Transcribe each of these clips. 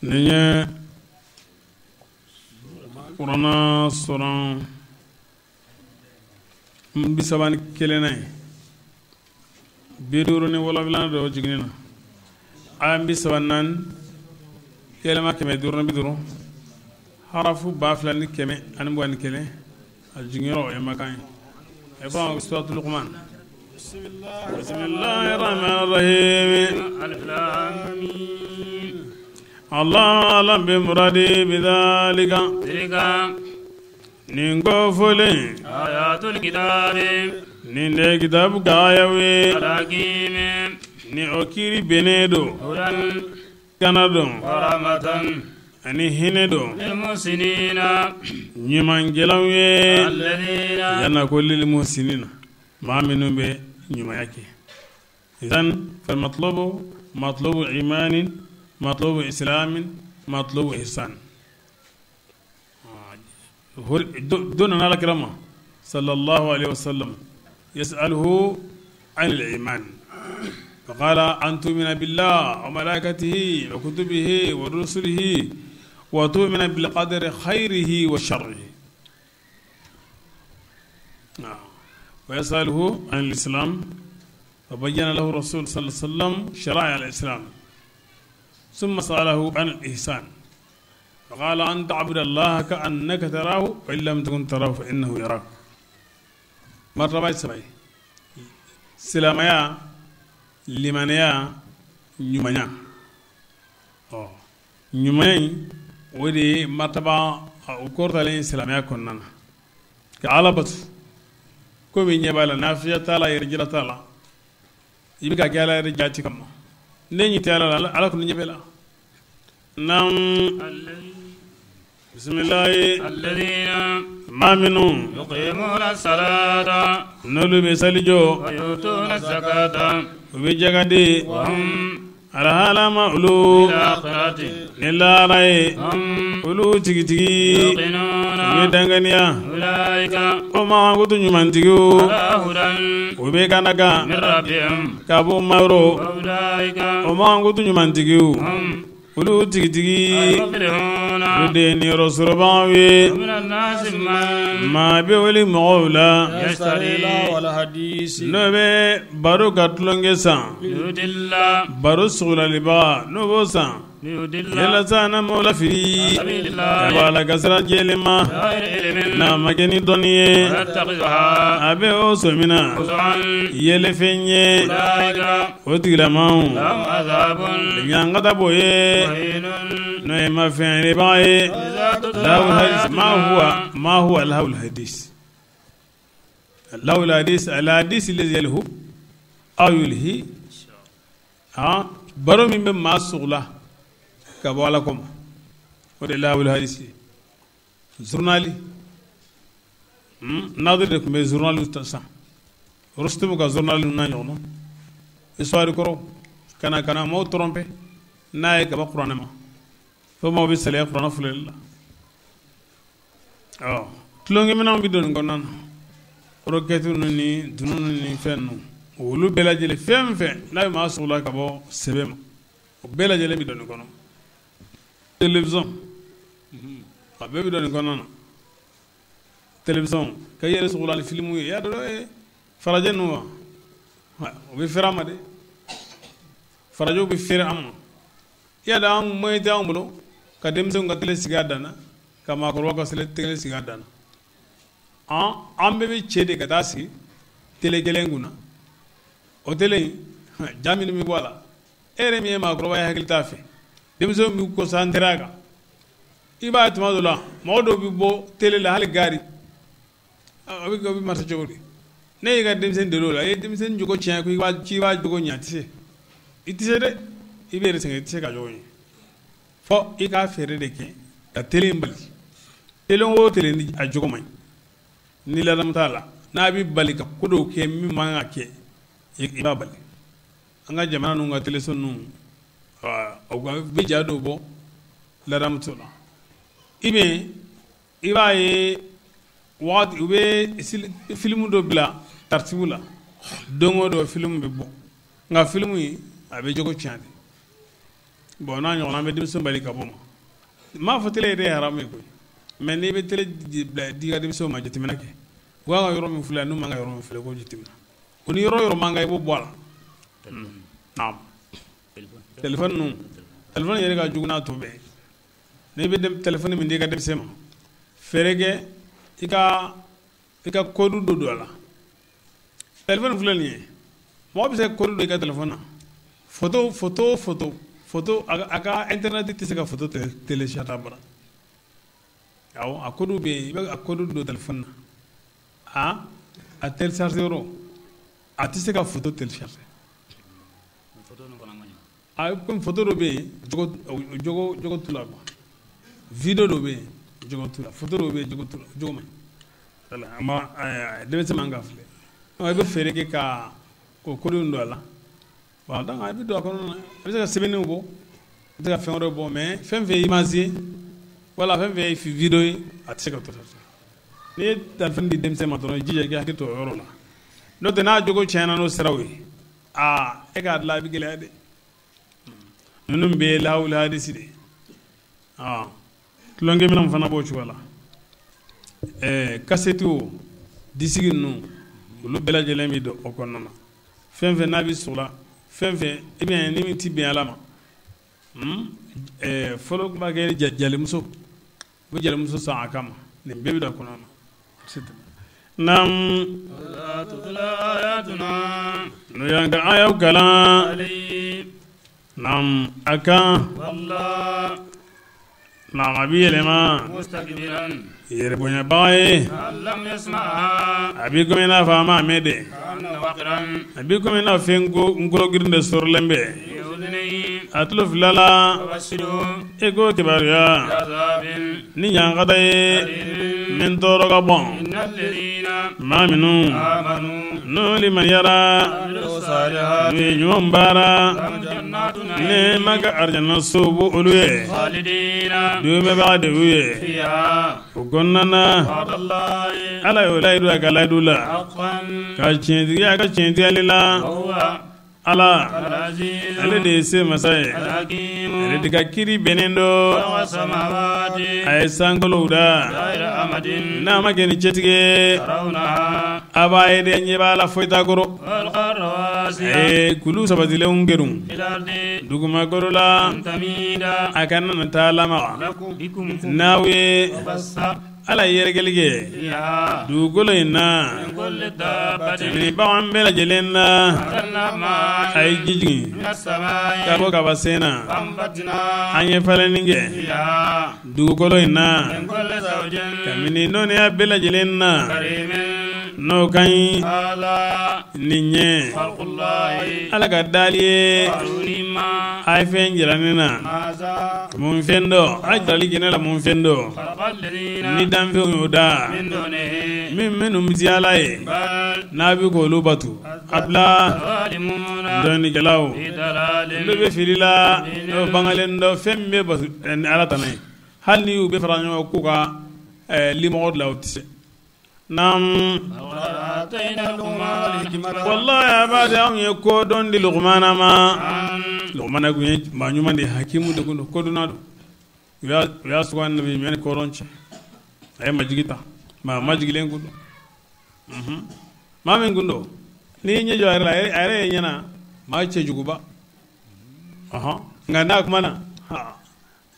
Nin ye kuranna suran 31nan ye, 57nan don jiginni na, aya 34, yɛlɛma 550, harafu 2121, a jiginyɔrɔ o ye Makan ye. E ko suratu Luqman. Bismillahir rahmanir rahim. Alif lam mim. Allah alam bi muradi bidhalika. Tilka nin ko fɔlen ayatul kitabi. Nin de kitabu ka ayaw ye. Al-hakim. Ni o kiiri bɛnnen don. Hudan. Kana don. Wa rahmatan. Ani hinɛ don. Lil muhsinina. Ɲumankɛlaw ye. Alladhina. Yana ko lil muhsinina. Maa minnu bɛ ɲumanya kɛ. Idan fal matlubu matlubu imanin matlubu islamin matlubu ihsan. Don nana Ala kira ma sallallahu alaihi wasallam yas'aluhu an al-iman faqala an tu'mina billahi wa malaikatihi wa kutubihi wa rusulihi wa tu'mina bil qadri khayrihi wa sharrihi. Wa yas'aluhu an al-islam fabayyana lahu rasul sallallahu alaihi wasallam shara'i al-islam thumma sa'alahu an al-ihsan فقال أن تعبد الله كأنك تراه وإن لم تكن تراه فإنه يراك. مرتبة سبعي سلاميا limaniya ɲumanya. Ɔ ɲumanya in o de ye martaba o kɔrɔtalen silamɛya kɔnɔna na ka Ala bato komi ɲɛ b'a la, nafiya t'a la, yɛrɛjira t'a la, i bɛ ka kɛ Ala yɛrɛ jaati kama. Ne ɲɛ tɛ Ala la, Ala kɔni ɲɛ bɛ la. Nam bisimilahi. Alladhina maa minnu yuqimuna salata n'olu bɛ sali jɔ, wa yutuna zakata u bɛ jaka di, wa hum alahalama olu bil akhirati ni lahara ye, hum olu tigitigi u yuqinuna bɛ danganiya. Ulaika o ma ko to ɲumantigiw ala hudan u bɛ kana kan min rabbihim ka bɔ mayɔrɔ, wa ulaika o ma ko to ɲumantigiw hum olu tigitigi al-muflihuna olu de ye niyɔrɔ sɔrɔbagaw ye. wa minan nasi man maa bɛ wele mɔgɔw la yashtari n'o bɛ baro ka tulonkɛ san, liyudilla baro sugulalibaga n'o b'o san, liyudilla yalasa n'a m'o lafili ka sabilillahi bɔ Ala ka sira jɛlen ma, bighayri ilmin n'a ma kɛ ni dɔnni ye, wa yattakhidhuha a bɛ o sɔmina huzuwan yɛlɛfɛn ye. ulaika O tigilamaw lahum adhabun ɲankata b'o ye, muhinun n'o ye mafɛnbaga ye. idha tutla Lahul hadis ma huwa ayatuna ma huwa lahul hadis lahul hadis al hadis alladhi yalhu aw yulhi. Baro min bɛ maa sugula ka bɔ Ala kɔ ma, o de ye lahul hadis ye. Journal Nadir de tun bɛ journal ta san, Rostom ka journal n'a ɲɔgɔnna, histoire kɔrɔ kana kana maaw tromper n'a ye ka bɔ kuranɛ ma, fo maaw bɛ saliya kuranɛ filɛli la. Ɔ tulonkɛminɛnw bɛ don nin kɔnɔna na, roquette ninnu ni dunun ninnu ni fɛn ninnu, olu bɛɛ lajɛlen fɛn fɛn n'a bɛ maa sugula ka bɔ sɛbɛn ma, o bɛɛ lajɛlen bɛ don nin kɔnɔ. Télévision a bɛɛ bɛ don nin kɔnɔna na. Télévision ka i yɛrɛ sugula ni filimu ye, i y'a dɔn dɛ, farajɛ ninnu wa, o bɛ feere an ma dɛ, farajɛw bɛ feere an ma. I y'a dɔn an moyen tɛ anw bolo ka denmisɛnw ka télé sigi a dan na, ka maakɔrɔbaw ka télé sigi a dan na. An bɛɛ bɛ cɛ de ka taa sigi télé kelen kunna, o télé in ja minnu bɛ bɔ a la, e yɛrɛ min ye maakɔrɔba ye hakili t'a fɛ, denmisɛnw b'u concentré a kan. I b'a ye tuma dɔ la mɔgɔ dɔw bɛ bɔ télé la hali gari a bɛ marcher cogo di? Ne y'i ka denmisɛnnin deli o la, i ye denmisɛnnin jogo tiɲɛ ko k'i b'a jogo ɲɛ, a tɛ se, i tɛ se dɛ, i bɛ yɛrɛ sɛgɛn, i tɛ se ka jogo ɲɛ, fɔ i k'a fɛɛrɛ de kɛ ka télé in bali. Télé o télé ni a jogo man ɲi, ni ladamu t'a la, n'a bɛ bali ka ko dɔw kɛ min man kan ka kɛ, i b'a bali. An ka jamana ninnu ka téléso ninnu, o bɛ ja dɔw bɔ ladamu t'o la. I bɛ i b'a ye wagati u bɛ filimu dɔ bila taritibu la, don o don filimu bɛ bɔ, nka filimu in a bɛ jogo tiɲɛ de. Bon n'a ɲɔgɔnna an bɛ denmisɛn bali ka bɔ ma. N m'a fɔ télé yɛrɛ ye haramu ye koyi, mais n'i bɛ télé bila di i ka denmisɛnw ma, jateminɛ kɛ. U kan ka yɔrɔ min filɛ, n'u man ka yɔrɔ min filɛ, k'o jateminɛ. O ni yɔrɔ o yɔrɔ man kan, i b'o bɔ a la. Naam. Téléphone ninnu, téléphone yɛrɛ ka jugu n'a tɔ bɛɛ ye. N'i bɛ téléphone min di i ka denmisɛn ma, fɛɛrɛ kɛ i ka code dɔ don a la. Téléphone filɛ nin ye, mɔgɔ bɛ se ka code don i ka téléphone na. Photo photo photo photo, a ka internet tɛ se ka photo télécharger a bara. Awɔ, a code bɛ yen, i bɛ a code don téléphone na. A télécharger yɔrɔ, a tɛ se ka photo télécharger. A komi photo dɔ bɛ yen, jogo jogo jogo t'u la quoi. Vidéo dɔ bɛ yen, jogo t'u la. Photo dɔ bɛ yen, jogo t'u la, jogo man ɲi. Voilà, a ma denmisɛn man ka filɛ. I bɛ fɛɛrɛ kɛ ka o code in don a la. Bon, donc a bɛ don a kɔnɔna na, a bɛ se ka sɛbɛnniw bɔ, a bɛ se ka fɛn wɛrɛw bɔ, mais fɛn fɛn ye image ye, wala fɛn fɛn ye vidéo ye, a tɛ se ka télécharger. N'i ye téléphone di denmisɛn ma dɔrɔn, i jija i ka hakili to o yɔrɔ la. N'o tɛ, n'a jogo tiɲɛna n'o siraw ye, aa, e k'a dilan a bɛ gɛlɛya dɛ. Ninnu bɛɛ ye lahawuli hadisi de ye. Aa, tulonkɛminɛnw fana b'o cogo la. Kasɛti o, disque ninnu, olu bɛɛ lajɛlen bɛ don o kɔnɔna na. Fɛn fɛn n'a bɛ sogo la, fɛn fɛn i bɛn ni min ti bɛn Ala ma. Fɔlɔ tun b'a kɛ jalimuso, u bɛ jalimuso san a kama, nin bɛɛ bɛ don a kɔnɔna na. Naam. N'o y'an ka ayaw kalan. Naam, a kan. Naam, a bɛ yɛlɛma. Yɛrɛ bonyabaga ye. A b'i komi i n'a fɔ a m'a mɛn dɛ. A b'i komi i n'a fɛn ko nkolo girin de sɔrɔlen bɛ. A tulo fila la, e k'o kibaruya ni ɲankata ye min tɔɔrɔ ka bɔn. Maa minnu n'o limaniyara, n'u ye ɲuman baara, ne ma ka arijana so bo olu ye, dumɛbaga de y'u ye o kɔnɔna na. Ala y'o layidu a ka layidu la ka tiɲɛtigiya a ka tiɲɛtigiyali la. Ala, ale de ye se masa ye, ale de ka kiri bɛnnen don. A ye sankolow da n'a ma kɛ ni cɛtigi ye, a b'a ye dɛ, ɲɛ b'a la, foyi t'a kɔrɔ. A ye kulu sabatilenw gɛrun dugumakɔrɔ la, a kana na taa lamaga n'aw ye. Ala ye yɛrɛkɛli kɛ dugukolo in na kabini bagan bɛɛ lajɛlen na. A ye ji jigin ka bɔ kaba sen na, an ye falenni kɛ dugukolo in na kabini nɔnniya bɛɛ lajɛlen na, n'o ka ɲi. Nin ye Ala ka dali ye. A ye fɛn jira ne na, mun fɛn dɔ a jirali kɛ ne la, mun fɛn dɔ ni danfɛnw y'o da min minnu bɛ Ala ye, n'a bɛ k'olu bato a bila. Dɔnnikɛlaw, olu bɛ fili la, n'o bangalen dɔ fɛn min bɛ bato ni Ala tana ye, hali ni y'u bɛ fara ɲɔgɔn kan k'u ka limɔgɔ dilan, o tɛ se. Naam. Wallahi, a b'a di anw ye kodɔn di Lukumana ma. Lukumana kun ye maa ɲuman de ye, hakimu de kun don, kodɔnna don. U y'a sugandi nabi ɲuman ni kɔrɔn cɛ, a ye majigi ta, maa majigilen kun don. Maa min kun don, n'i y'i ɲɛ jɔ a yɛrɛ la, a yɛrɛ ye ɲɛna maa cɛjuguba. Nka n'a kumana, a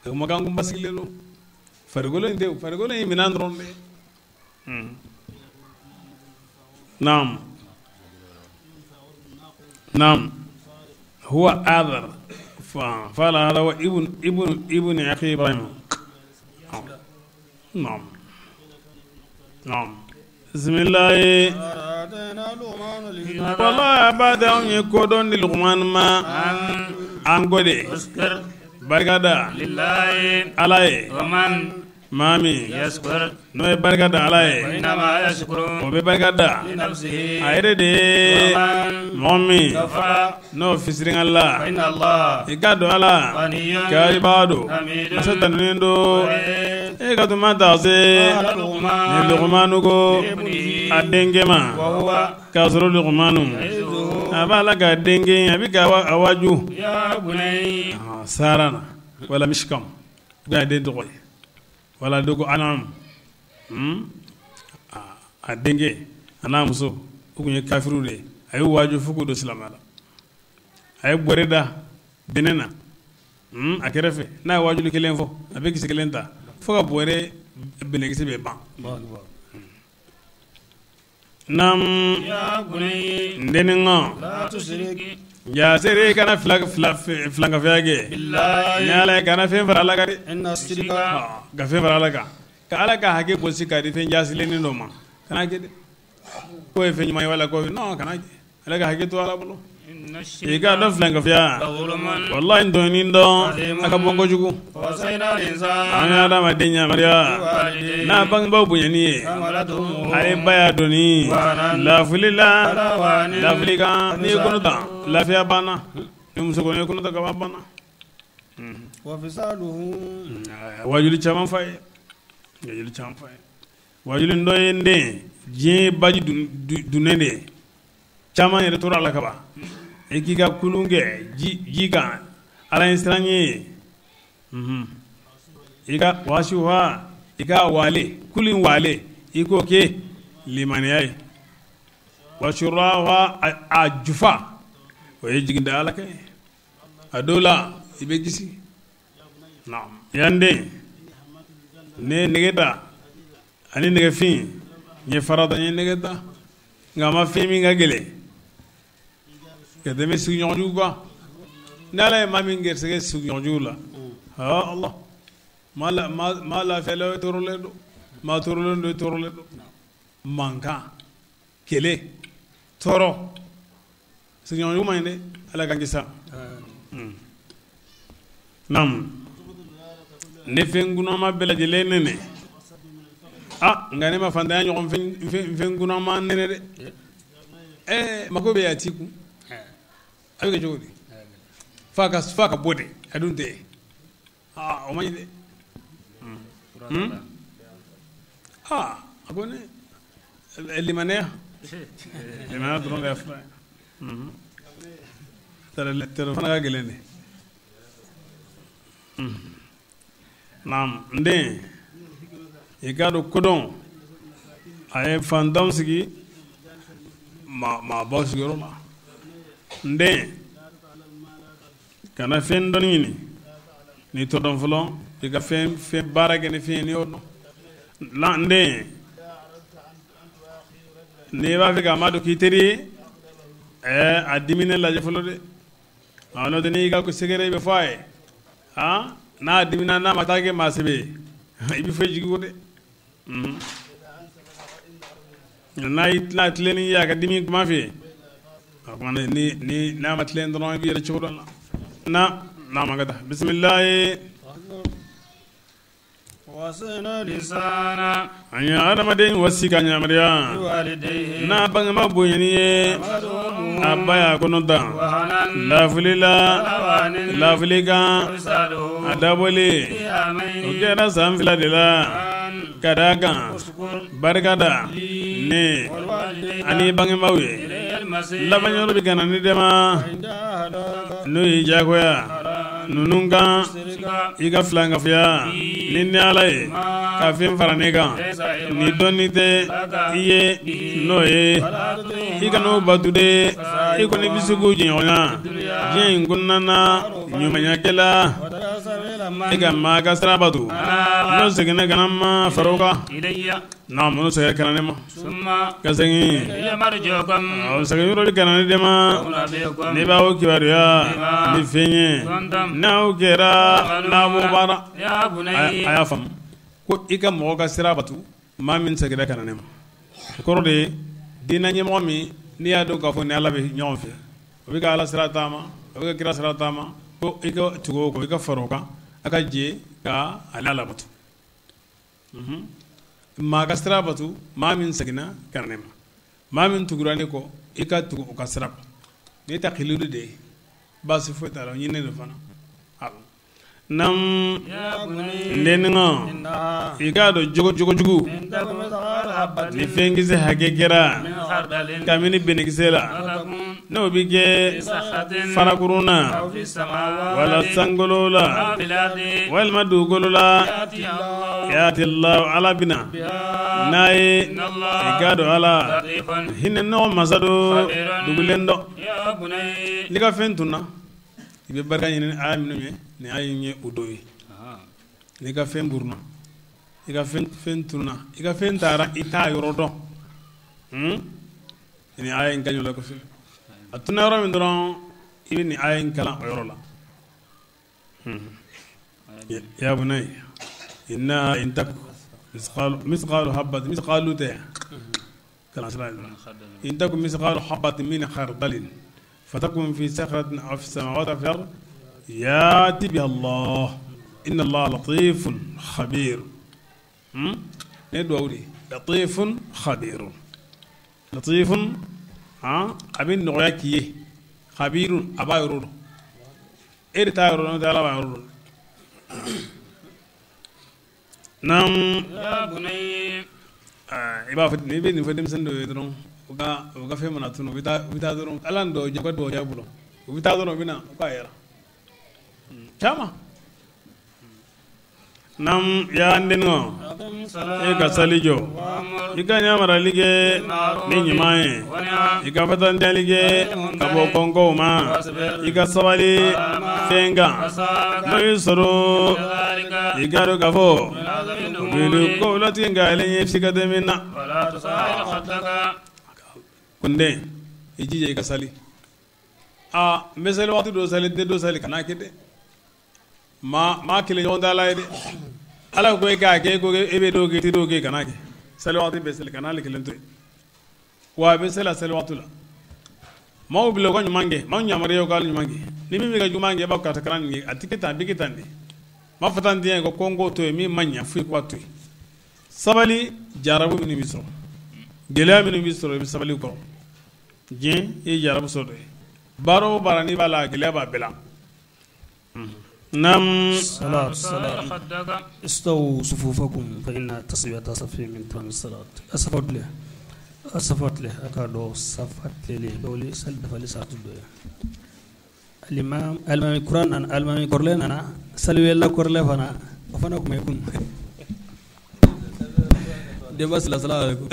kumakan kun basigilen don. Farikolo in tɛ, farikolo in ye minɛn dɔrɔn de ye. نعم نعم، هو آذر، فقال هذا هو ابن ابن ابن أخي إبراهيم. نعم نعم، بسم الله. والله بعد أن يكون لقمان ما أنقولي barika da Ala ye. Maa min n'o ye barika da Ala ye, o bɛ barika da a yɛrɛ de ye. Mɔgɔ min n'o fisiringa la, i k'a dɔn Ala karibaa don, masa tanunen don. E ka tuma ta se ni Lukumanu ko a denkɛ ma, k'a sɔrɔ Lukumanu A b'a la ka denkɛ a bɛ ka a waaju. Sarana wala Mishkam o y'a den tɔgɔ ye wala dɔ ko Anam a denkɛ a n'a muso u tun ye kafiriw de ye a ye waaju fo k'u don silamɛya la a ye bɔrɛ da bɛnɛ na a kɛrɛfɛ n'a ye waajuli kelen fɔ a bɛ kisɛ kelen ta fo ka bɔrɛ bɛnɛkisɛ bɛɛ ban. Naam n denin jaasere kana filankafoya kɛ ni Ala ye kana fɛn fara Ala kan dɛ ka fɛn fara Ala kan ka Ala ka hakɛ gosi k'a di fɛn jaasilennin dɔ ma kana kɛ dɛ k'o ye fɛn ɲuman ye wala k'o non kana kɛ Ala ka hakɛ to Ala bolo i k'a dɔn filankafoya walahi n tɔɲɔni dɔn a ka bon kojugu an ye adamaden yamaruya n'a bangebaaw bonyani ye ale ba y'a doni lafuli la lafuli kan n'i ye kɔnɔ ta lafiya banna ni muso kɔni ye kɔnɔ ta kaban banna wajuli caman f'a ye wajuli caman f'a ye wajuli dɔ ye n den diɲɛ ye baji dunnen de ye caman yɛrɛ tora a la kaban i k'i ka kulun kɛ ji kan Ala ye siran ye i ka wasiwa i ka wale kulun wale i k'o kɛ limaniya ye wasurawa a jufa o ye jiginda Ala kɛ a dɔw la i bɛ kisi yan den ne ye nɛgɛ ta ani nɛgɛfin n ye fara ta n ye nɛgɛ ta nka a ma fɛn min ka gɛlɛn ka tɛmɛ sigiɲɔgɔn jugu kan ni Ala ye maa min gɛrɛsɛgɛ sigiɲɔgɔn jugu la Allah maa lafiyalen tɔɔrɔlen don maa tɔɔrɔlen don tɔɔrɔlen don mankan kɛlɛ tɔɔrɔ sigiɲɔgɔn jugu man ɲi dɛ Ala k'an kisi. Naam ne fɛn kunama bɛɛ lajɛlen nɛnɛ nka ne ma fantanya ɲɔgɔn fɛn kunama nɛnɛ dɛ mako bɛ yen a t'i kun a bɛ kɛ cogo di f'a ka bɔ de a dun tɛ o man ɲi dɛ a ko ne limaniya limaniya dɔrɔn de y'a fura ye tɛrɛ fana ka gɛlɛn dɛ. Naam n den i k'a dɔn kodɔn a ye fantanw sigi maabaw sigiyɔrɔ la n den kana fɛn dɔnni ɲini n'i t'o dɔn fɔlɔ i ka fɛn baara kɛ ni fɛn ye n'i y'o dɔn n den n'i b'a fɛ k'a ma dɔn k'i teri ye a diminen lajɛ fɔlɔ dɛ n'o tɛ n'i ka sɛgɛrɛ i bɛ fɔ a ye n'a dimina n'a ma taa kɛ maa sɛbɛ ye i bɛ fɔ jigi ko dɛ n'a tilenni ye a ka dimi kuma fɛ a kuma ni n'a ma tilen dɔrɔn i b'i yɛrɛ cogo dɔ la n'a ma ka taa bisimilayi. An ye adamaden wasi ka yamaruya n'a bangebaa bonyani ye a ba y'a kɔnɔ ta lafuli la lafuli kan a dabɔlen o kɛra san 2 de la ka d'a kan barika da ne ani bangebaaw ye laban yɔrɔ bɛ ka na ni dɛmɛ n'o y'i diyagoya ninnu kan i ka filankafoya ni Ala ye ka fɛn fara ne kan ni dɔnni tɛ i ye n'o ye i ka n'o batu de i kɔni bɛ se k'u jɛɲɔgɔnya diɲɛ in kɔnɔna na ɲumanyakɛla i ka maa ka sira batu n'o seginna ka na n ma fara o kan naam n'o seginna ka na ne ma ka segin segin yɔrɔ de ka na ne de ma ne b'aw kibaruya ni fɛn ye n'aw kɛra n'a b'o baara a y'a faamu ko i ka mɔgɔ ka sira batu maa min seginna ka na ne ma o kɔrɔ de ye diinɛ ɲɛmɔgɔ min n'i y'a dɔn k'a fɔ ni Ala bɛ ɲɔgɔn fɛ o bɛ ka Ala sira taama o bɛ ka kira sira taama ko i ka tugu o kɔ i ka fara o kan a ka jɛ ka ale Ala bato maa ka sira batu maa min seginna ka na ne ma maa min tugura ne kɔ i ka tugu o ka sira kɔ n'i ta kililu de ye baasi foyi t'a la o ɲininen don fana. Nam n deninɔ i k'a dɔn jogo jugu ni fɛnkisɛ hakɛ kɛra kabini bɛnɛkisɛ la N'o bɛ kɛ farakurun na wala sankolo la walima dugukolo la yaati Ala bɛna n'a ye i k'a dɔn Ala hinɛ nɔgɔ masa don dugulen dɔ n'i ka fɛn tununna i bɛ barika ɲini ni aya minnu ye nin aya in ye o dɔ ye n'i ka fɛn burunna i ka fɛn tununna i ka fɛn taara i t'a yɔrɔ dɔn nin aya in ka ɲi o la kosɛbɛ a tunna yɔrɔ min dɔrɔn i bɛ nin aya in kalan o yɔrɔ la ya bunayya innaha in taku misqalu habbatin misqalu tɛ kalan sira in taku misqalu habbatin min khardalin fatakun fi sakhratin aw fi samawati aw fil ard yati biha Allah inna Allah latifun khabir ne duwawu de latifun khabir latifun a bɛ nɔgɔya k'i ye khabirun a b'a yɔrɔ dɔn e de t'a yɔrɔ dɔn n'o tɛ Ala b'a yɔrɔ dɔn naam i b'a fɔ n'i bɛ nin fɔ denmisɛnnin dɔw ye dɔrɔn u ka fɛn mana tunu u bɛ taa dɔrɔn Ala ni duwawu u ka duwawu bolo u bɛ taa dɔrɔn u bɛ na u k'a yɛrɛ caman naam ya n denkɛ e ka sali jɔ i ka ɲamarali kɛ ni ɲuman ye i ka fatantiyali kɛ ka bɔ kɔnkow ma i ka sabali fɛn kan n'o y'i sɔrɔ i ka dɔn k'a fɔ ko latigɛ nka ale ye siga tɛ min na ko n den i jija i ka sali aa n bɛ sali waati dɔ sali n tɛ dɔ sali kana kɛ dɛ maa kelen ɲɔgɔn tɛ Ala ye dɛ Ala ko e k'a kɛ e ko e bɛ dɔw kɛ i tɛ dɔw kɛ kana kɛ sali waati bɛɛ sali kana hali kelen to yen wa a bɛ seli a seli waati la maaw bila u ka ɲuman kɛ maaw yamaruya u ka ɲuman kɛ ni min bɛ ka ɲuman kɛ i b'a fɔ karisa kana nin kɛ a tɛ kɛ tan a bɛ kɛ tan de maa fɔ tan den ko kɔnko to yen min ma ɲɛ foyi k'a to yen sabali jarabu minnu bɛ sɔrɔ gɛlɛya minnu bɛ sɔrɔ i bɛ sabali kɔrɔ diɲɛ i ye jarabu sɔrɔ dɔ ye baara o baara n'i b'a la gɛlɛya b'a bɛɛ la. نعم صلاة صلاة استووا صفوفكم فإن تسوية صف من تمام الصلاة أصفت له أصفت له أكادو صفت له دولي سلد فلسات الدنيا الإمام الإمام القرآن أنا الإمام القرآن أنا سلوي الله قرآن فأنا وفنا كم يكون دبس لا صلاة عليكم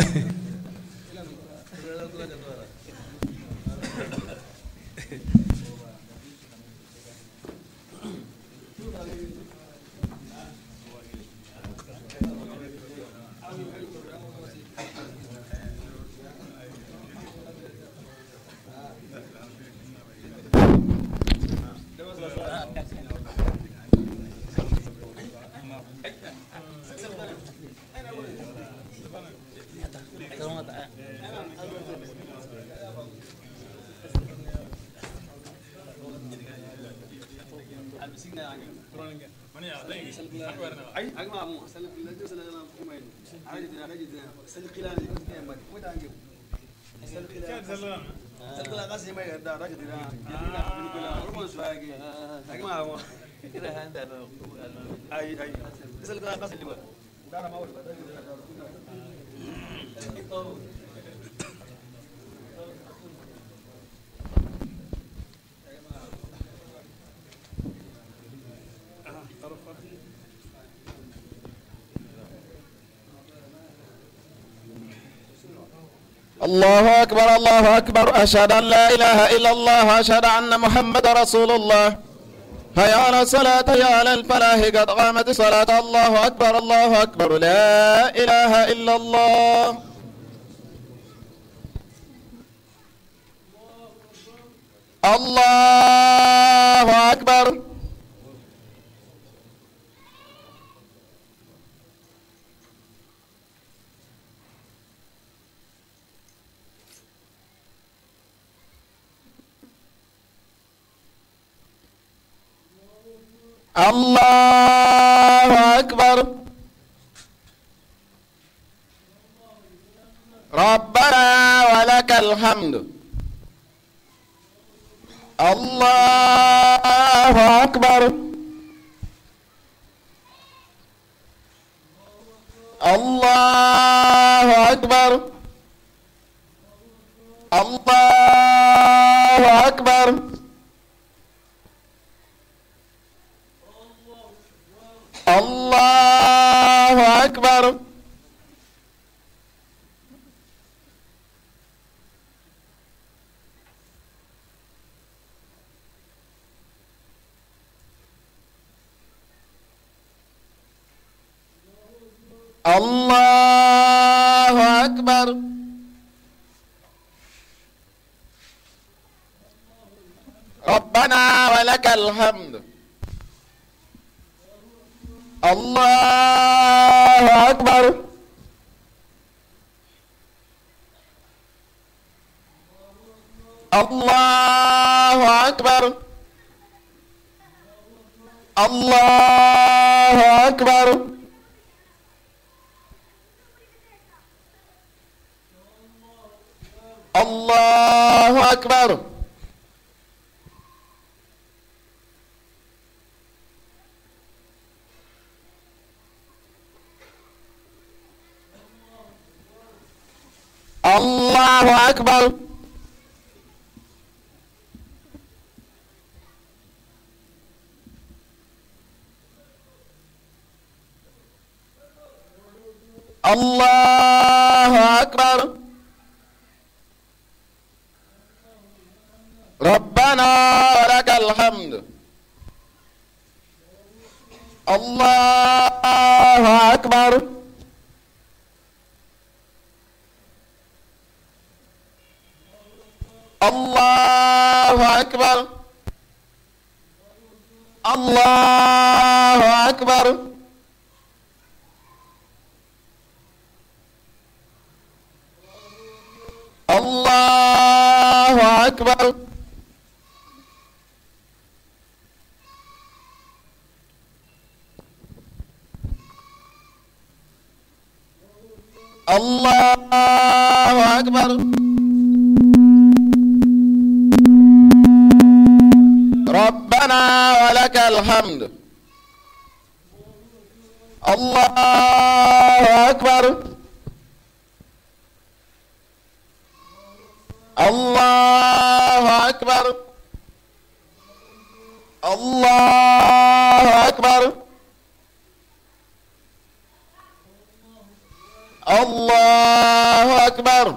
الله أكبر الله أكبر أشهد أن لا إله إلا الله أشهد أن محمد رسول الله هيا على الصلاة هيا على الفلاح قد قامت الصلاة الله أكبر الله أكبر لا إله إلا الله الله أكبر الله أكبر ربنا ولك الحمد الله أكبر الله أكبر الله الله أكبر ربنا ولك الحمد الله أكبر الله أكبر الله أكبر الله أكبر الله أكبر الله أكبر ربنا ولك الحمد الله أكبر الله أكبر الله أكبر الله أكبر الله أكبر ربنا ولك الحمد الله أكبر الله أكبر الله أكبر الله أكبر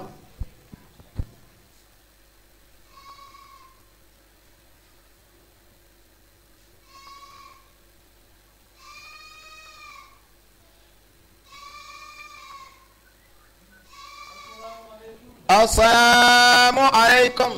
السلام عليكم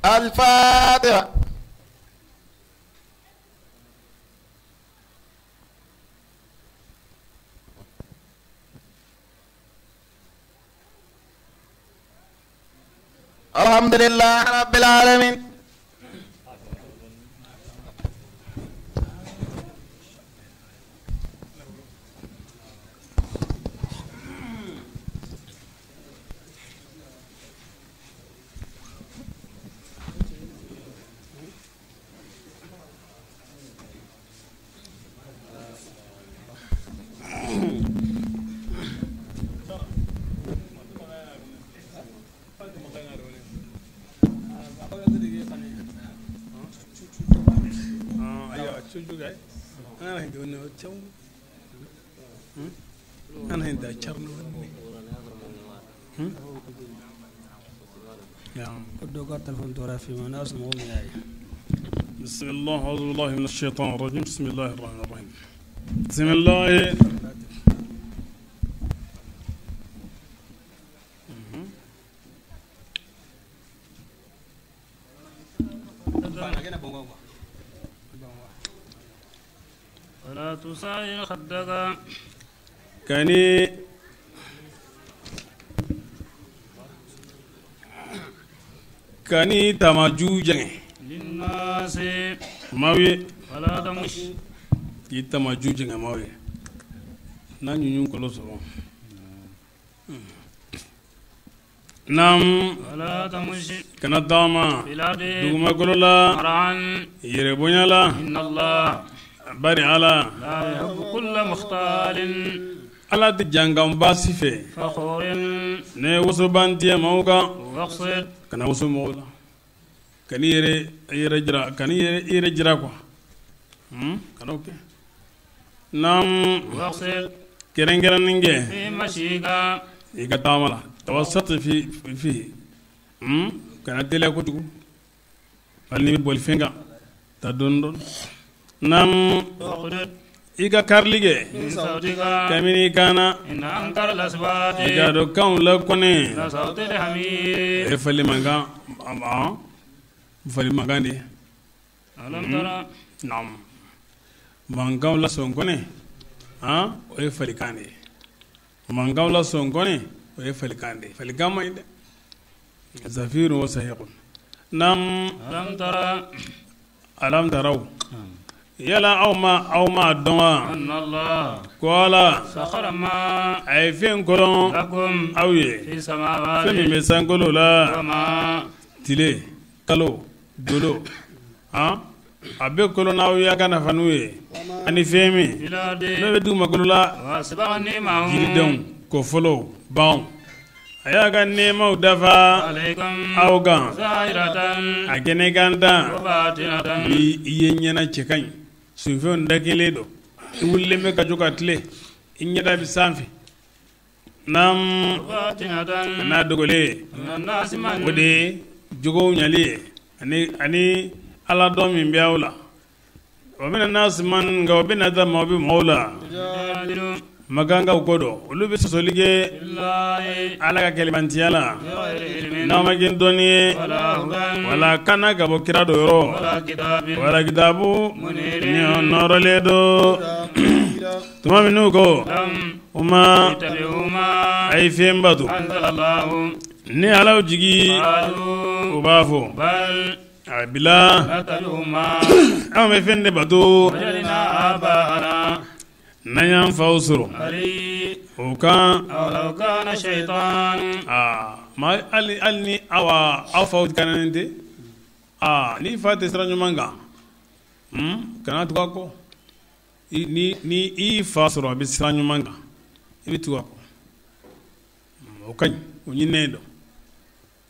الفاتحة الحمد لله رب العالمين بسم الله أعوذ بالله من الشيطان الرجيم بسم الله الرحمن الرحيم بسم الله ولا تصعر خدك كاني كاني تماجوجن للناس ماوي ولا تمشي K'i tamaju jɛngɛmaw ye n'a ɲuɲu kolo sɔrɔ naam kana taama dugumakolo la yɛrɛ bonya la bari ala ala tɛ jankanba si fɛ ne wosoban tɛ maaw kan kana woso mɔgɔw la kan'i yɛrɛ jira kan'i yɛrɛ jira quoi kana o kɛ naam kɛrɛnkɛrɛnnin kɛ i ka taama la tawassat fi kana teliya kojugu hali n'i bɛ boli fɛn kan ta dɔɔni dɔɔni naam i ka karili kɛ kabini i kan na i k'a dɔn kanw la kɔnɛ e fali mankan fali mankan de naam mankanw la sɔn kɔnɛ o ye falikan de ye mankanw la sɔn kɔnɛ o ye falikan de ye falikan man ɲi dɛ zafirun wa sahiqun naam alam taraw yala aw ma dɔn wa ko ala a ye fɛn kɔrɔn aw ye fɛn min bɛ sankolo la tile kalo dolo a bɛ kolon n'aw ye a ka nafa n'u ye ani fɛn min n'o bɛ dugumakolo la jiridenw kɔfɔlɔw baganw a y'a ka nɛɛmaw dafa aw kan a kɛnɛ kan tan ni i ye ɲɛna cɛ ka ɲi sunfɛnw da kelen don i wulilen bɛ ka jɔ ka tile i ɲɛda bɛ sanfɛ naam n'a dogolen o de ye jogow ɲali ye ani ala dɔn min bɛ aw la o bɛna naasi man nka o bɛna da maaw bɛ maaw la makankaw ko dɔn olu bɛ sɔsɔli kɛ ala ka kɛlɛmantiya la n'a ma kɛ dɔnni ye wala kana ka bɔ kira dɔ yɔrɔ wala kitabu ni nɔrɔlen don tuma min n'u ko u ma a ye fɛn bato ni ala jigi u b'a fɔ a bila anw bɛ fɛn de bato n'an y'an faw sɔrɔ o kan ma hali ni aw faw kananen tɛ n'i fa tɛ sira ɲuman kan kana tugu a kɔ ni i fa sɔrɔ a bɛ sira ɲuman kan i bɛ tugu a kɔ o ka ɲi o ɲininen don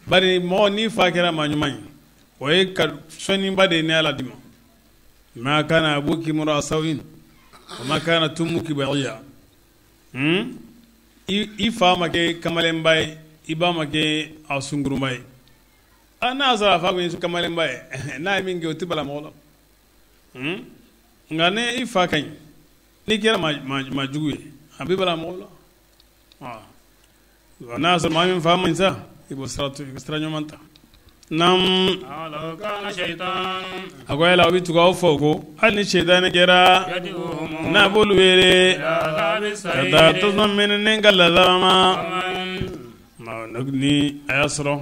bari mɔgɔ n'i fa kɛra maa ɲuman ye o ye ka sɔnniba de ye ni ala d'i ma ma kana abuki mura sawin wa ma kana tumuki bagiya i fa ma kɛ kamalenba ye i ba ma kɛ a sunkurunba ye n'a y'a sɔrɔ a fa kun ye kamalenba ye n'a ye min kɛ o tɛ bala mɔgɔ la nka ni i fa ka ɲi n'i kɛra maa jugu ye a bɛ bala mɔgɔ la n'a y'a sɔrɔ maa min fa man ɲi sa i b'o sira to i bɛ sira ɲuman ta naam a ko yala aw bɛ tugu aw faw kɔ hali ni sɛtanɛ kɛra n'a b'olu wele ka taa tasuma mɛnɛnen ka lazaba ma ni a y'a sɔrɔ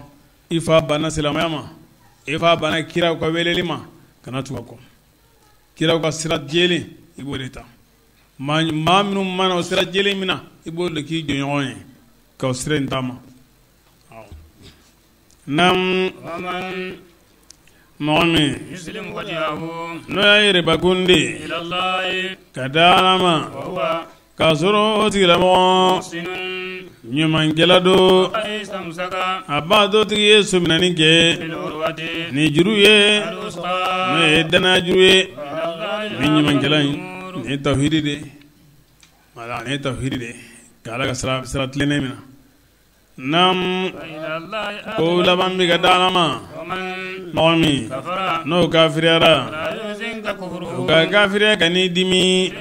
i fa banna silamɛya ma i fa banna kiraw ka weleli ma kana tugu a kɔ kiraw ka sira jɛlen i b'o de ta maa minnu mana o sira jɛlen min na i b'o de k'i jɔɲɔgɔn ye k'o sira in taama. Naam mɔgɔ min n'o y'a yɛrɛbakun de ka da Ala ma k'a sɔrɔ o tigilamɔgɔ ɲumankɛla don a b'a dɔ tigi ye sominɛni kɛ ni juru ye n'o ye danaya juru ye ni ɲumankɛla in nin ye tawhidi de ye wala nin ye tawhidi de ye ka Ala ka sira tilennen minɛ. Naam ko laban bɛ ka da Ala ma mɔgɔ min n'o kafiriyara o ka kafiriya ka n'i dimi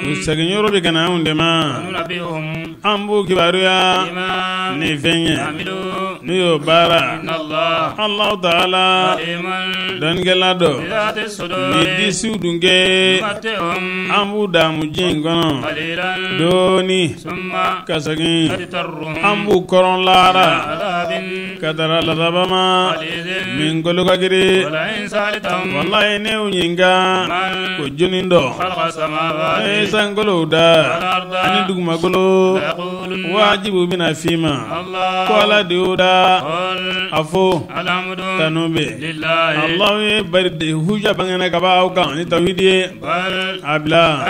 u seginyɔrɔ bɛ ka na anw de ma an b'u kibaruya ni fɛn ye N'u y'o baara Allahu ta'ala dɔnnikɛla dɔ ni disiw dun kɛ an b'u damu diɲɛ in kɔnɔ dɔɔni ka segin an b'u kɔrɔn lahara ka taara lasaba ma min kolo ka girin walayi ne y'u ɲininka ko jɔnni dɔ ne ye sankolow da ani dugumakolo wajibu bɛna f'i ma ko Ala de y'o da a fɔ tanu bɛ Alahu ye bari huja bangena ka b'aw kan ni tawhidi ye a bila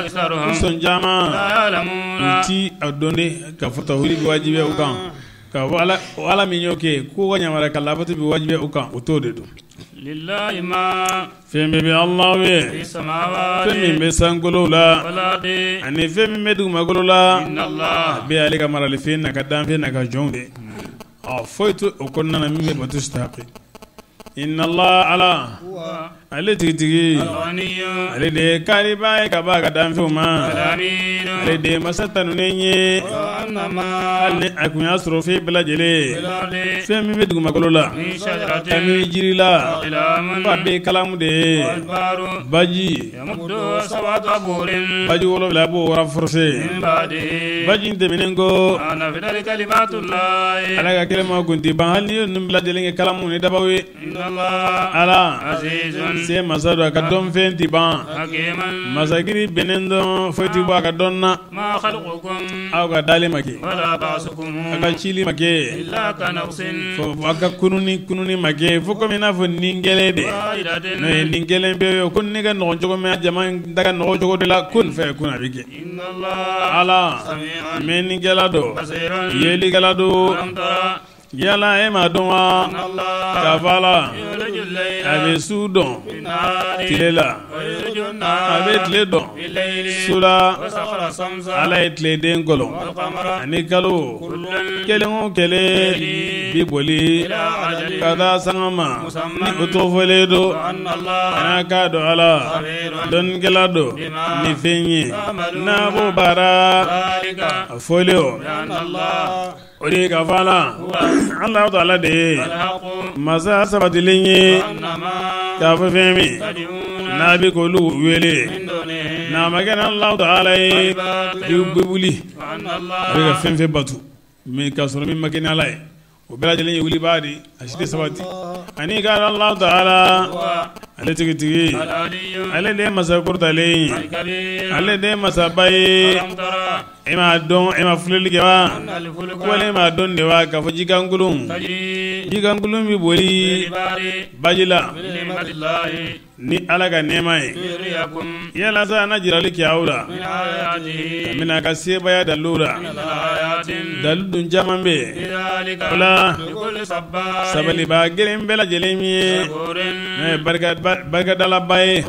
sɔn caman u ti a dɔn de k'a fɔ tawhidi bɛ wajibiya u kan k'a fɔ Ala min y'o kɛ k'u ka yamaruya ka labato bɛ wajibiya u kan o t'o de dɔn. Fɛn bɛɛ bɛ Alahu ye fɛn min bɛ sankolo la ani fɛn min bɛ dugumakolo la a bɛɛ ale ka maralifɛn n'a ka danfɛn n'a ka jɔnw de ɔ foyi tɛ o kɔnɔna na min bɛ bato sitaki inna Allah ala ale tigitigi ale de ye kaaribaa ye ka bɔ a ka danfɛnw ma ale de ye masa tanunen ye hali ni a kun y'a sɔrɔ fɛn bɛɛ lajɛlen fɛn min bɛ dugumakolo la kabini jiri la f'a bɛɛ ye kalamu de ye baji baji 7 b'o renforcer baji in tɛmɛnen kɔ Ala ka kelema kun tɛ ban hali n'i ye ninnu bɛɛ lajɛlen kɛ kalamu ni dabaw ye Ala se masa don a ka dɔnfɛn tɛ ban masakiri bɛnnen dɔn foyi tɛ bɔ a ka dɔn na aw ka dali ma kɛ aw ka cili ma kɛ aw ka kununi ma kɛ fo komi i n'a fɔ nin kelen de n'o ye nin kelen bɛ ye ko ne ka nɔgɔn cogo min jama in da ka nɔgɔn cogo de la ko nin fɛn kun a bɛ kɛ Ala mɛnnikɛla don yelikɛla don yala e m'a dɔn wa k'a fɔ Ala a bɛ su dɔn tile la a bɛ tile dɔn su la Ala ye tile den kɔlɔn ani kalo kelen o kelen bi boli ka taa sanga ma ni o tɔgɔ fɔlen don a k'a dɔn Ala dɔnnikɛla don ni fɛn ye n'a b'o baara a fɔlen o o de ye k'a fɔ Ala Alahu taala de ye masa sabatilen ye k'a fɔ fɛn min n'a bɛ k'olu wele n'a ma kɛ ni Alahu taala ye bɛ wuli a bɛ ka fɛn fɛn bato mais k'a sɔrɔ min ma kɛ ni Ala ye o bɛɛ lajɛlen ye wulibaa de a si tɛ sabati ani ka Alahu taala ale tigitigi ale de ye masa kɔrɔtalen ye ale de ye masaba ye e m'a dɔn e ma filɛli kɛ wa wala e m'a dɔn de wa k'a fɔ jikankolon bɛ boli baji la ni Ala ka nɛɛma ye yala sa na jirali kɛ aw la ka a ka sebaaya dalilu la dalilu dun caman bɛ yen o la sabalibaa geren bɛɛ lajɛlen min ye n'o ye barikadalaba ye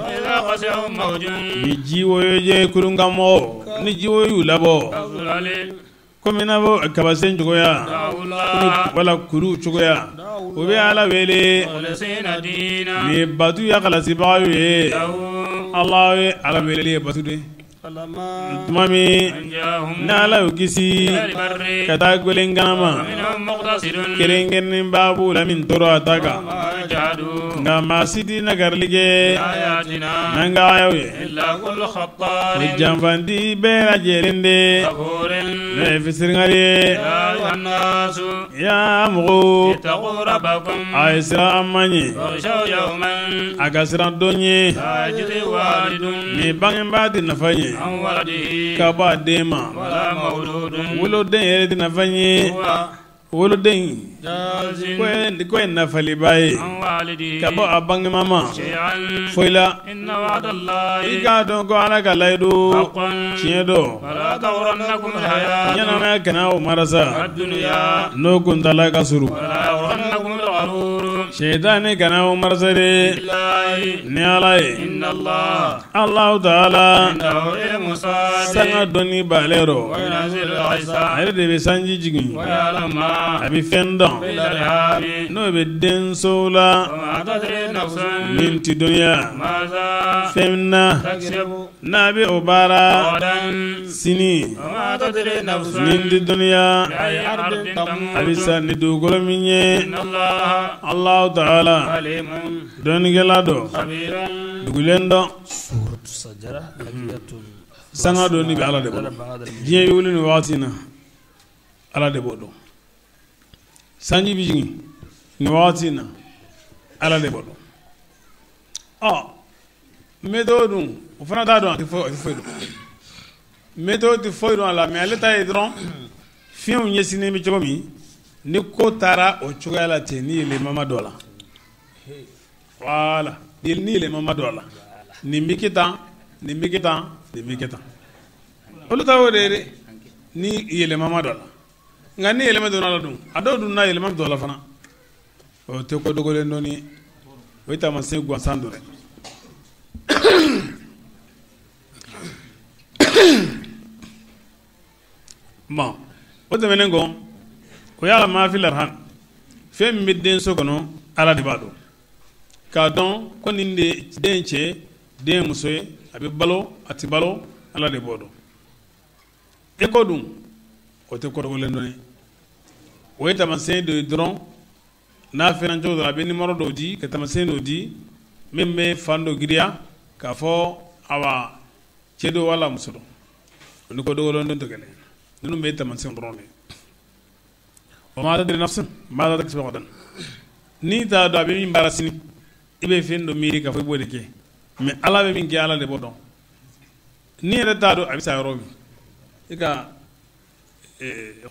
ni ji woyo ye kurunkanmɔgɔw ni ji woyo y'u labɔ komi i n'a fɔ kabasen cogoya wala kuru cogoya u bɛ Ala wele ni batu ya kalasibagaw ye Ala ye Ala weleli ye batu de tuma min ni Ala y'u kisi ka taa gwelenkana ma kɛrɛnkɛrɛnnenba b'u la min tora a ta kan nka maa si tɛ nakarili kɛ n'an ka ayaw ye ni janfanti bɛɛ lajɛlen de n'o ye fitiriwale ye yaa mɔgɔw a ye siran an ma ɲɛ a ka siran don ye ni bangebaa tɛ nafa ɲɛ ka bɔ a den ma woloden yɛrɛ tɛ nafa ɲɛ woloden ko ye nafaliba ye ka bɔ a bangema ma foyi la i k'a dɔn ko Ala ka layidu tiɲɛ don ɲɛnamaya kana o marasa n'o kuntaala ka surun sɛtanɛ kana o marasa de ni Ala ye Alahu taala sanga dɔnni b'ale rɔ a yɛrɛ de bɛ sanji jigin a bɛ fɛn dɔn n'o bɛ denso la min tɛ dɔnniya fɛn na N'a bɛ o baara sini ni di dɔnniya a bɛ sa ni dugukolo min ye Alahu taala dɔnnikɛla don dugulen dɔn sanga don ni bɛ Ala de bolo diɲɛ wuli ni waati in na Ala de b'o dɔn sanji bɛ jigin nin waati in na Ala de b'o dɔn ɔ météo dun o fana t'a dɔn a tɛ foyi dɔn météo tɛ foyi dɔn a la mais ale ta ye dɔrɔn fiɲɛw ɲɛsinnen bɛ cogo min ni ko taara o cogoya la ten ni yɛlɛma ma don a la voilà ni yɛlɛma ma don a la nin bɛ kɛ tan nin bɛ kɛ tan nin bɛ kɛ tan olu ta y'o de ye dɛ ni yɛlɛma ma don a la nka ni yɛlɛma donna a la dun a dɔw dun na yɛlɛma don a la fana o tɛ ko dogolen dɔɔni ye o ye taamasiyɛn gansan dɔ ye. Bon o tɛmɛnen kɔ o y'a la maafil arham fɛn min bɛ denso kɔnɔ Ala de b'a dɔn k'a dɔn ko nin de den cɛ den muso ye a bɛ balo a tɛ balo Ala de b'o dɔn e ko dun o tɛ kɔrɔgɔlen dɔn ye o ye taamasiyɛn dɔ ye dɔrɔn n'a fɛnna cogo dɔ la a bɛ nimɔrɔ dɔw di ka taamasiyɛn dɔw di min bɛ fan dɔ giriya k'a fɔ awa cɛ dɔ wala muso dɔ o ni ko dogolen dɔn tɛ kelen ninnu bɛ taamasiyɛn dɔrɔn de ye o ma tadri nafsun maza taksibu gadan n'i t'a dɔn a bɛ min baara sini i bɛ fɛn dɔ miiri k'a fɔ i b'o de kɛ mais Ala bɛ min kɛ Ala de b'o dɔn n'i yɛrɛ t'a dɔn a bɛ sa yɔrɔ min i ka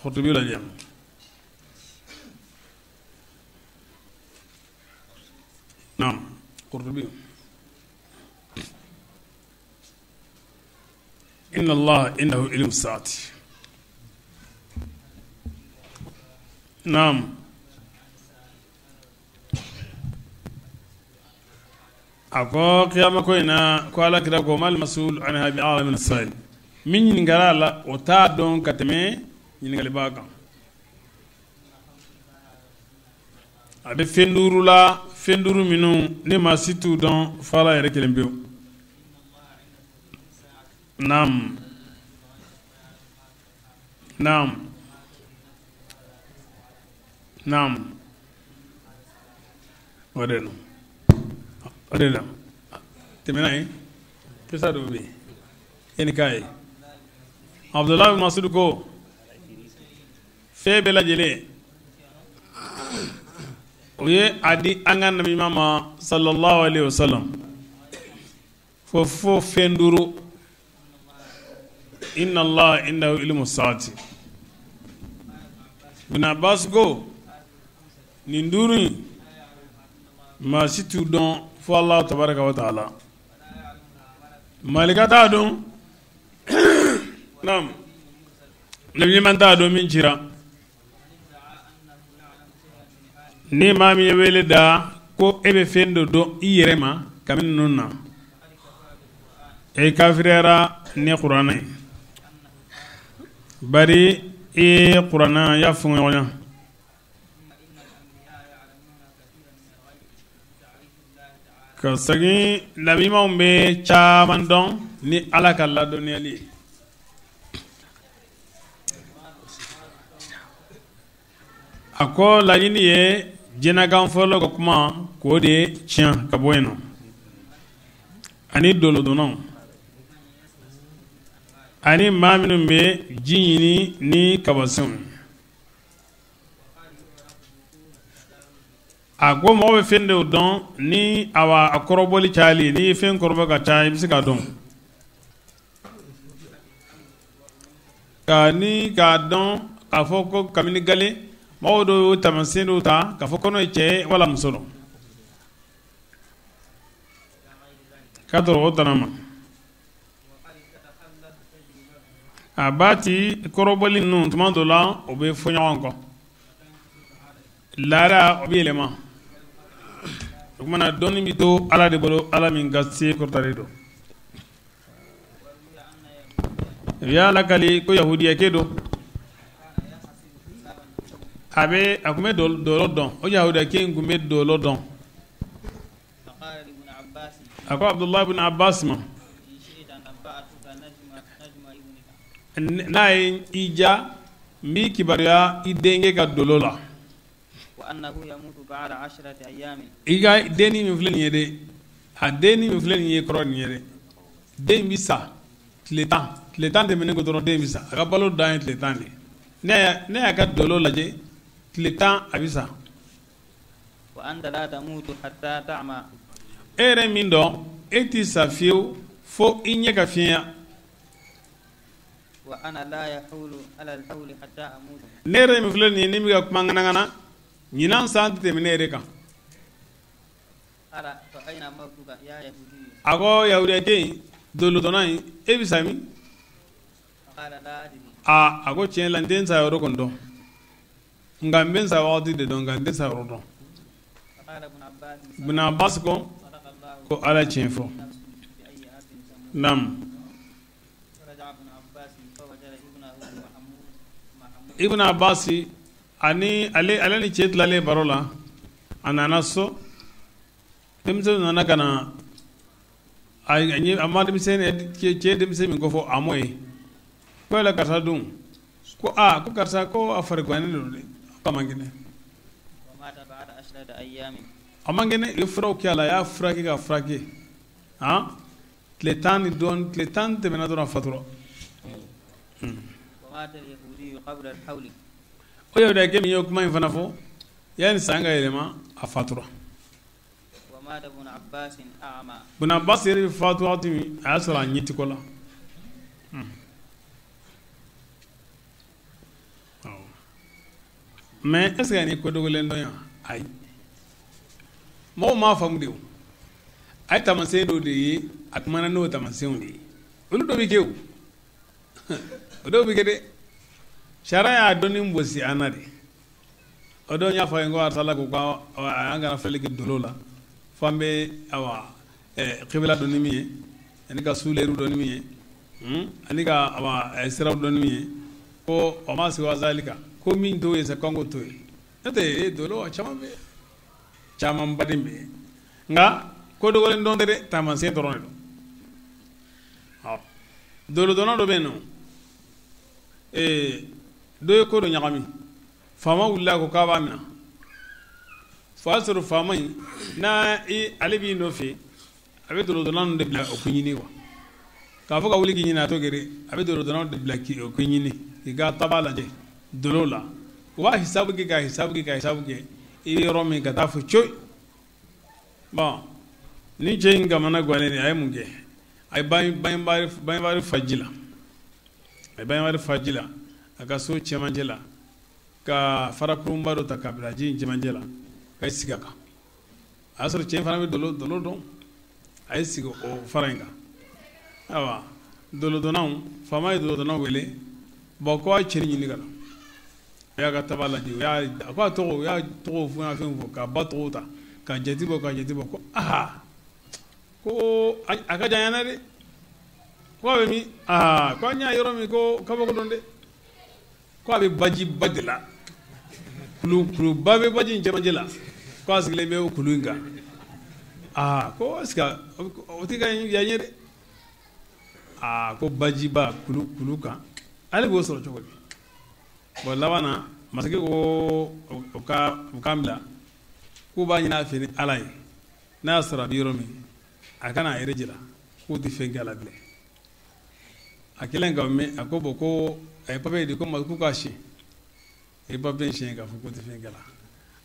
Kurtubi lajɛ naam Kurtubi inna Allah indahu ilmu saati naam a ko kiyama ko in na ko Ala kira ko mal masul anha bi a'lama min as-sa'il min ɲininkara a la o t'a dɔn ka tɛmɛ ɲininkalibaa kan a bɛ fɛn duuru la fɛn duuru minnu ne maa si t'u dɔn fo Ala yɛrɛ kelen pewu naam naam naam o de don o de la tɛmɛna ye kisa dɔ bɛ yen e ni k'a ye Abudulayi Masudu ko fɛn bɛɛ lajɛlen o ye a di an ka nabiɲuman ma sallallahu alaihi wasallam fo fɛn duuru inna Allah indahu ilmu saati Ibn Abbas ko nin duuru in maa si t'u dɔn fo Allah tabaraka wa taala malika t'a dɔn naam nabiɲuman t'a dɔn min cira ni maa min ye wele da ko e bɛ fɛn dɔ dɔn i yɛrɛ ma kabini ninnu na e kafiriyara ni kuranɛ ye bari i ye kuranɛ y'a fɔɲɔgɔnya ka segin nabiɲumanw bɛ caman dɔn ni Ala ka ladɔnniyali ye a ko laɲini ye jɛnɛkan fɔlɔ ka kuma k'o de tiɲɛ ka bɔ yen nɔ ani dolodonnaw ani maa minnu bɛ ji ɲini ni kabasenw ye a ko mɔgɔ bɛ fɛn dɔw dɔn ni awa a kɔrɔbɔli cayali n'i ye fɛn kɔrɔbɔ ka caya i bɛ se k'a dɔn ka ni k'a dɔn k'a fɔ ko kabini gale mɔgɔw dɔw y'o taamasiyɛn dɔw ta k'a fɔ kɔnɔ ye cɛ ye wala muso dɔn k'a tɔrɔ o tana ma a b'a ti kɔrɔbɔli ninnu tuma dɔ la o bɛ fɔ ɲɔgɔn kɔ laada o bɛ yɛlɛma o kumana dɔnni bɛ to Ala de bolo Ala min ka se kɔrɔtalen don u y'a lakali ko yahudiyakɛ don a bɛ a tun bɛ dɔlɔ dɔn o yahudiyakɛ in tun bɛ dɔlɔ dɔn a ko Abudulayi bin Abbas ma N'a ye i ja, n b'i kibaruya i denkɛ ka dolo la. I ka denni min filɛ nin ye dɛ, a denni min filɛ nin ye kɔrɔ nin ye dɛ, den bɛ sa tile 10, tile 10 tɛmɛnen kɔ dɔrɔn den bɛ sa. A ka balo dan ye tile 10 de ye. Ne y'a ka dolo lajɛ, tile 10 a bɛ sa. E yɛrɛ min dɔn, e t'i sa fiyewu fo i ɲɛ ka fiɲɛya. Ne yɛrɛ min filɛ nin ye, ni bɛ ka kuma ŋanaŋana, ɲinan san tɛ tɛmɛ ne yɛrɛ kan. A ko yahudiyakɛ in, dolodɔnna in, e bɛ sa min? Aa, a ko tiɲɛ la n tɛ n sa yɔrɔ kɔni dɔn, nka n bɛ n sa wagati de dɔn, nka n tɛ sa yɔrɔ dɔn. Ibn Abbas ko Ala tiɲɛ fɔ. Naam. Ibn Abbas ani ale ni cɛ tilalen baro la, a nana so, denmisɛnw nana ka na a ma denmisɛn cɛ denmisɛn min ko fɔ a m'o ye. Ko yala karisa dun? Ko aa, ko karisa ko a farigwannen don dɛ, ko a man kɛnɛ. A man kɛnɛ, u ye furaw kɛ a la, a y'a furakɛ ka furakɛ, han, tile 10 ni dɔɔnin, tile 10 tɛmɛna dɔrɔn a fatura. O yahudiyakɛ min ye kuma in fana fɔ, yanni san ka yɛlɛma a fatura. Ibn Abbas yɛrɛ bɛ fatu waati min, a y'a sɔrɔ a ɲɛ ti ko la. Mais est ce que nin ko dogolen dɔn yan? Ayi, mɔgɔw m'a faamu de o. A ye taamasiyɛn dɔw de ye, a kumana n'o taamasiyɛnw de ye. Olu dɔ bɛ kɛ o, o dɔw bɛ kɛ dɛ. Sariya y'a dɔnni gosi an na de. O don n y'a fɔ a ye, n ko arisala ko an kana filɛli kɛ dolo la, fo an bɛ awa kibila dɔn ni min ye, ani ka su lɛriw dɔn ni min ye, ani ka awa siraw dɔn ni min ye, ko o ma siwa zalika, ko min t'o ye sa k'an k'o to yen. N'o tɛ dolo caman bɛ yen, caman baden bɛ yen, nka ko dogolen dɔn tɛ dɛ, taamasiyɛn dɔrɔn de don. Dolodɔnna dɔ bɛ yen nɔ, dɔ ye ko dɔ ɲagami, faama wulila ko k'a b'a minɛ. Fo a y'a sɔrɔ faama in n'a ale b'i nɔfɛ, a bɛ dolodɔnna ninnu de bila o ko ɲini quoi. K'a fɔ ka wuli k'i ɲini a t'o kɛ dɛ, a bɛ dolodɔnnaw de bila k'i o ko ɲini, k'i ka taba lajɛ dolo la. U b'a hisabu kɛ ka hisabu kɛ ka hisabu kɛ, i bɛ yɔrɔ min ka taa fɔ coyi. Bon, ni cɛ in kamana gannen de, a ye mun kɛ? A ye bangebari fa ji la, a ye bangebari fa ji la a ka so cɛmancɛ la, ka farakurunba dɔ ta ka bila ji in cɛmancɛ la, ka sigi a kan. A y'a sɔrɔ cɛ fana bɛ dolo dɔn, a ye sigi o fara in kan. Ayiwa, dolodɔnnaw, faama ye dolodɔnnaw wele, bon ko a ye cɛ ɲini ka na. A y'a ka taba lajɛ, a ko a tɔgɔ, u y'a tɔgɔ fɔ, n'a fɛnw fɔ, k'a ba tɔgɔ ta, ka jate bɔ, ka jate bɔ, ko aa, ko a ka jan yan dɛ, ko a bɛ min? Aa, ko an y'a yɔrɔ min, ko kabako dɔn dɛ, ko a bɛ bajiba de la, kuluba bɛ baji in cɛmancɛ la, ko a sigilen bɛ o kulu in kan. Aa, ko est ce que o tɛ ka yan ye dɛ? Aa, ko bajiba kulu kan, ale b'o sɔrɔ cogo di? Bon, laban na masakɛ ko o k'an bila, k'u b'a ɲini a fɛ ni Ala ye, n'a y'a sɔrɔ a bɛ yɔrɔ min, a kana a yɛrɛ jira k'u tɛ fɛn kɛ a la bilen. A kɛlen ka mɛn, a ko bon, ko a ye papiye di ko ma k'u k'a siɲɛ. A ye papiye siɲɛ k'a fɔ k'u tɛ fɛn kɛ a la.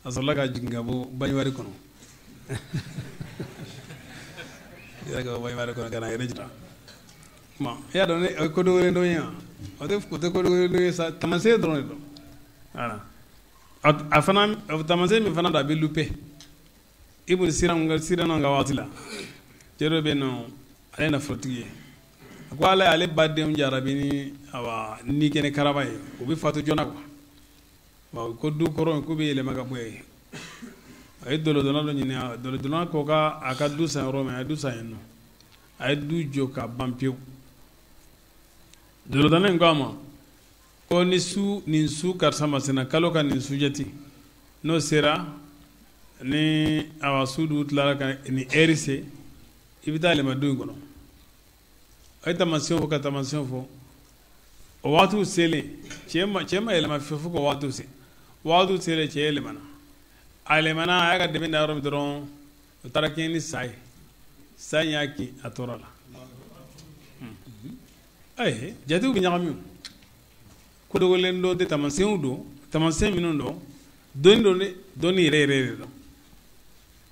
A sɔrɔla ka jigin ka bɔ baɲuwari kɔnɔ. Ka bɔ baɲuwari kɔnɔ ka na a yɛrɛ jira. Bon, i y'a dɔn ne o ye ko dogolen dɔ ye wa? O tɛ ko dogolen dɔ ye sa, taamasiyɛn dɔrɔn de don. Voilà. A fana taamasiyɛn min fana don, a bɛ lupe. Ibn Siran ka waati la, cɛ dɔ bɛ yen nɔ, ale ye nafolotigi ye. A ko ala y'ale badenw jarabi ni awa ni kɛnɛ karaba ye, u bɛ fatu joona quoi. Bon, ko du kɔrɔ k'u bɛ yɛlɛma ka bɔ yen. A ye dolodɔnna dɔ ɲini, dolodɔnna ko k'a ka du san yɔrɔ min, a ye du san yen nɔ. A ye du jɔ ka ban pewu. Dolodɔnna in ko a ma ko ni su nin su karisa masina kalo ka nin su jate, n'o sera ni awa su du tilara ka nin ɛri se, i bɛ taa yɛlɛma du in kɔnɔ. A ye taamasiyɛn fɔ ka taamasiyɛn fɔ. O waatiw selen cɛ ma yɛlɛma fiyewu fo ka waatiw se. Waatiw selen cɛ yɛlɛmana. A yɛlɛmana a y'a ka dɛmɛ da yɔrɔ min dɔrɔn o taara kɛɲɛ ni sa ye. Sa in y'a kin a tora la. Ayi jatew bɛ ɲagami o. Ko dogolen dɔ tɛ taamasiyɛnw don taamasiyɛn minnu don dɔnni don dɛ dɔnni yɛrɛ yɛrɛ de don.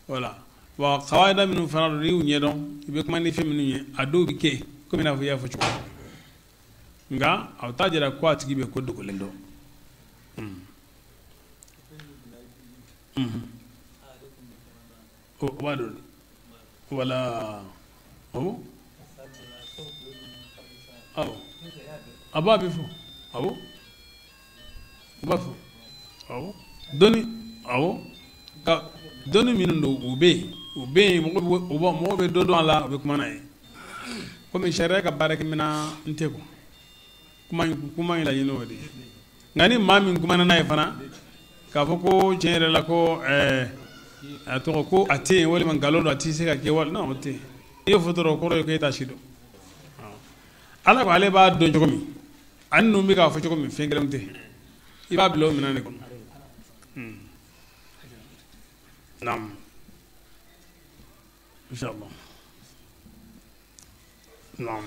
Voilà wa kawayida minnu fana don n'i y'u ɲɛdɔn i bɛ kuma ni fɛn minnu ye a dɔw bɛ kɛ komi i n'a fɔ i y'a fɔ cogo min nka a t'a jira ko a tigi bɛ ko dogolen dɔn. O b'a dɔn wala awɔ awɔ a b'a bɛ fɔ awɔ u b'a fɔ awɔ dɔnni awɔ ka dɔnni minnu don u bɛ yen mɔgɔ bɛ dɔ dɔn a la u bɛ kuma n'a ye komi sariya ka baarakɛminɛn tɛ quoi kuma in laɲini o de ye nka ni maa min kumana n'a ye fana k'a fɔ ko tiɲɛ yɛrɛ la ko a tɔgɔ ko a tɛ yen walima nkalon don a tɛ se ka kɛ wali non o tɛ yen n'i y'o fɔ dɔrɔn o kɔrɔ ye k'e t'a si dɔn ala ko ale b'a dɔn cogo min ani ninnu bɛ k'a fɔ cogo min fɛn kelen tɛ i b'a bila o minɛn de kɔnɔ. Naam inshallah naam.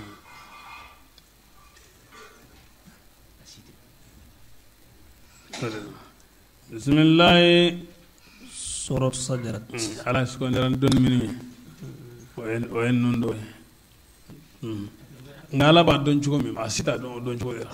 Bisimilahi Sourate Sajarat. Ala sugandira ni dɔnni minnu ye o ye ninnu dɔ ye nka ala b'a dɔn cogo min a si t'a dɔn o dɔn cogo de la.